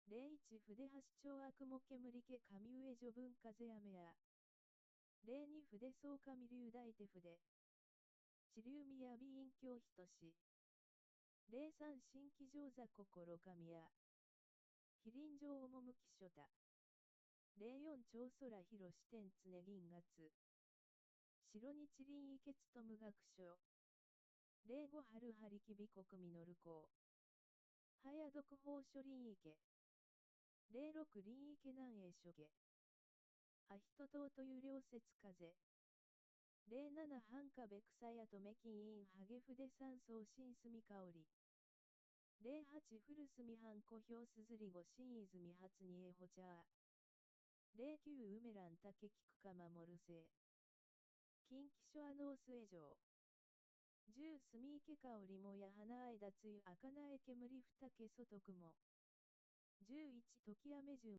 01筆橋町悪も煙家上上序文風雨や。02筆草上流大手筆。地流雅隠居人し。03新規上座心神や。飛臨上趣書太。04長空広支店常銀月。白日林池務学書。05春張き美国実港。早読法書林池。06林池南栄書家。あ人とという両節風。07半壁草屋とめ金印ハゲ筆三層新住香り。08古住半小表すずりご新泉初にえほちゃ09梅蘭竹菊か守るせ近畿諸アノース江城。10住池香りもや花間つゆ赤なえ煙二毛外雲。11時雨順。